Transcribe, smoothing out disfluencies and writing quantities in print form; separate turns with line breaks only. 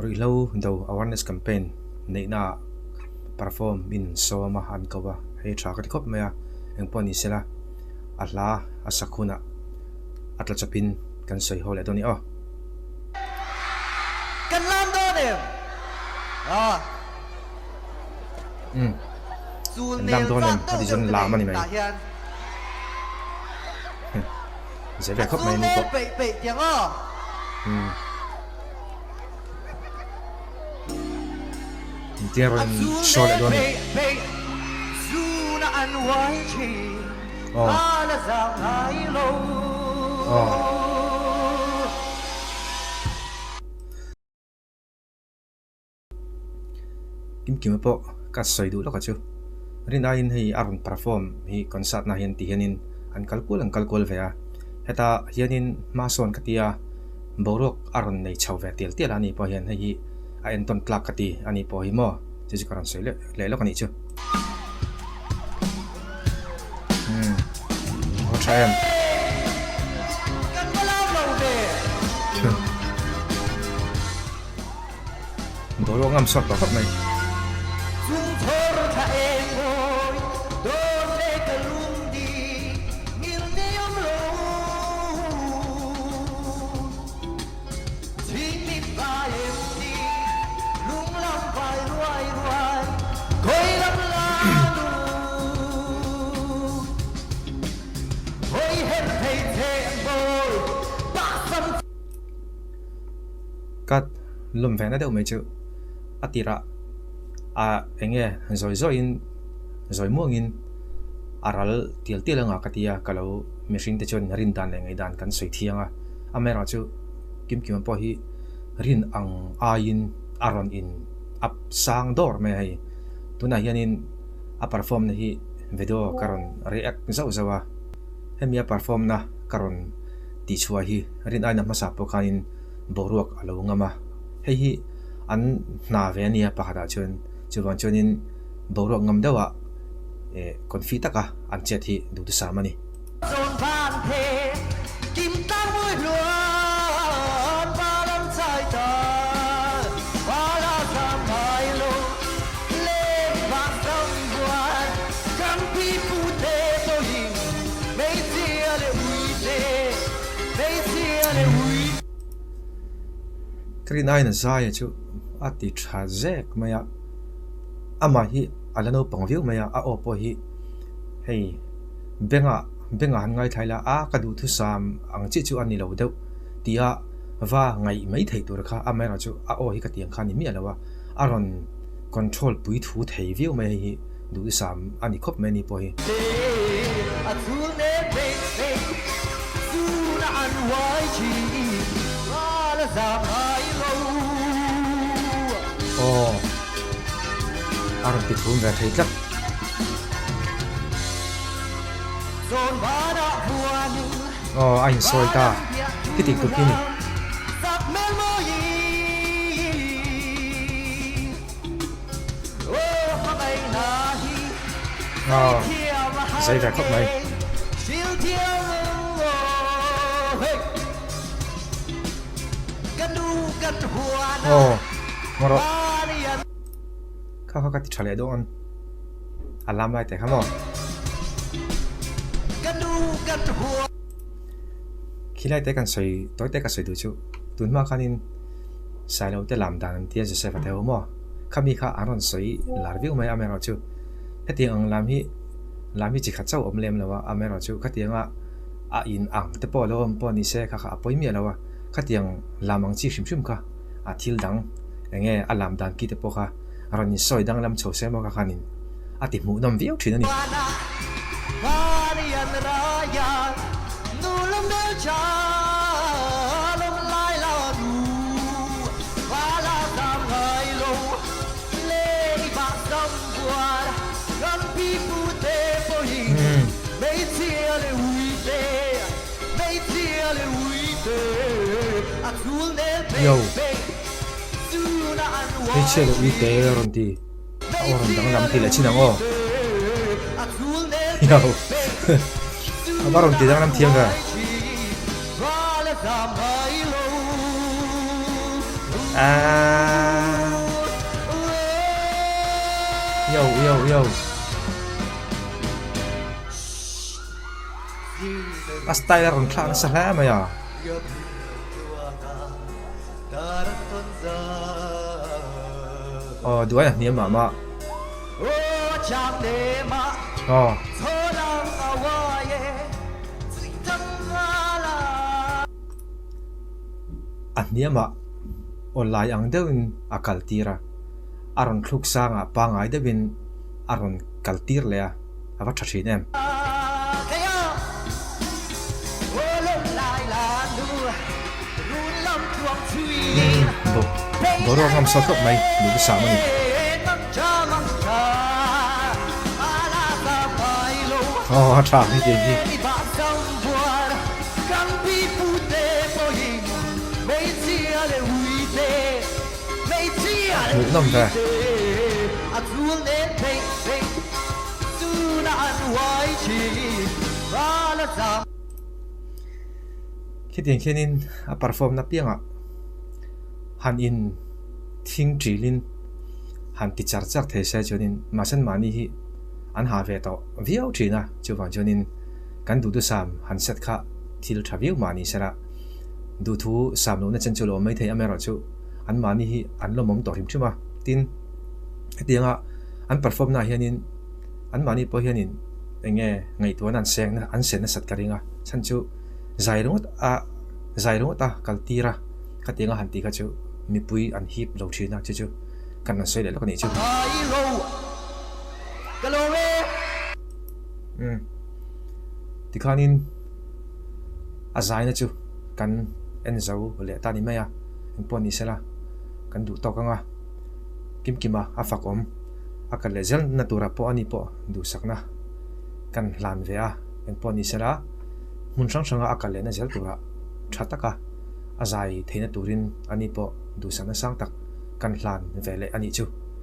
Ruihhlo do awareness campaign neihna ah perform in sawm a an ko a, hei tha ka ti khawp mai a, engpawh ni sela a hla a sak hunah a tla chawpin kan sawi ho leh dawn i aw.
Kan lam dawn em? Ah.
Umm. Kan lam dawn em? A ti chuan lam a ni mai. Zai ve khawp mai ni pawh. Umm. Engtia rawn show leh dawn ni? Aw. Aw. Kimkima pawh ka sawi duh lawk a chu. Rin aiin hei a rawn perform hi concert na hian ti hianin an kal kual an kal kual ve a. Heta hianin hma sawn ka tia boruak a rawn nei chho ve tial tial a ni pawh hian hei hi a entawn tlak ka ti a ni pawh hi maw chu chu ka rawn sawi leh lawk a nih chu. Umm a tha em. Boruak ngam sawt tawh khawp mai. Ka lawm ve na deuh mai chu a tirah ah eng nge zawi zawiin zawi muangin a ral tial tial anga ka ti a ka lo mihring te chuan rin dan leh ngaihdan kan sawi thiang a amaherawhchu Kimkima pawh hi rin ang aiin a rawn in up sang dawr mai a hei tunah hianin a perform na hi video ka rawn react zauh zauh a hemi a perform na ka rawn tih chhuah hi rin aina hmasa pawh khanin boruak a lo ngam a hei hi an hna ve a nia pakhatah chuan chuvang chuanin boruak ngam deuhah eh confi taka an chet hi duhthusam a ni. Ka rin aiin a zai chu a ti tha zek mai a, amah hi a la naupang viau mai a, a aw pawh hi hei bengah bengah han ngaithla ila a ka duhthusam ang chiah chu a ni lo deuh tia va ngaih mai theih tur kha amaherawh chu a aw hi ka tiang kha a ni miah lo a, a rawn control pui thu thei viau mai hei hi duhthusam a ni khawp mai a ni pawh hi. Aw a rawn ti thum ve thei tlat. Aw a insawi ta khiti tur khi a ni. Aw zei ve khawp mai. Aw ngaw rawh. Kha kha ka ti tha leh dawn a lam lai te kha maw. Khilai te kan sawi tawi te ka sawi duh chu tun hma khanin Sailo te lam dan an tia Joseph a teu maw khami kha an rawn sawi lar viau mai amaherawhchu hetiang ang lam hi lam hi chi khat chauh awm lem lo a amaherawhchu khatianga a in ang te pawh lo awm pawh ni se kha kha a pawi miah lo a khatiang lam ang chi hrim hrim kha a thil dang eng nge a lam dan ki te pawh kha a rawn insawi danglam chho se maw kha khanin a ti hmuhnawm viau thin a ni. Yo. Hmeichhia leh uite a rawn ti. A aw rawn danglam ti leh chin ang aw. Yo. A va rawn ti danglam thiam ve. Aaa Yo yo yo A style a rawn thlak nasa hle mai a. Aw duai a hniam mah mah. Aw. A hniamah aw lai ang deuhin a kal tir a, a rawn thluk sangah pangngai deuhin a rawn kal tir leh a, a va tha thin em. Boruak ngam sawt khawp mai, duh te sam a ni. Aw a tha hi tiang hi. Hmuhnawm ve. Khitiang khianin a perform na piangah han in thing ṭilin han ti char char thei se chuanin mahse mahni hi an ha ve tawh viau ṭhin a, chuvang chuanin kan duhthusam han set kha thil ṭha viau mahni sela duhthu sam lohna chen chu lo awm mai thei amaherawhchu an mahni hi an lawmawm tawh hrim hrim a, tin hetianga an perform naah hianin an mahni pawh hianin eng nge ngaihtuahna an seng an sen nasat ka ring a, chhan chu zai ringawt a zai ringawt a kal tir a khatianga han tih kha chu mipui an hip lo thin a chu chu kan rawn sawi leh lawk a nih chu. Umm tikhanin a zaina chu kan en zo leh ta ni mai a engpawh ni sela kan duh tawk ang a Kimkima a fak awm a kal leh zel na turah pawh ani pawh duhsakna kan hlan ve a engpawh ni sela hmun hrang hranga a kal lehna zel turah tha taka a zai theihna turin ani pawh duhsakna sang tak kan hlan ve leh a nih chu.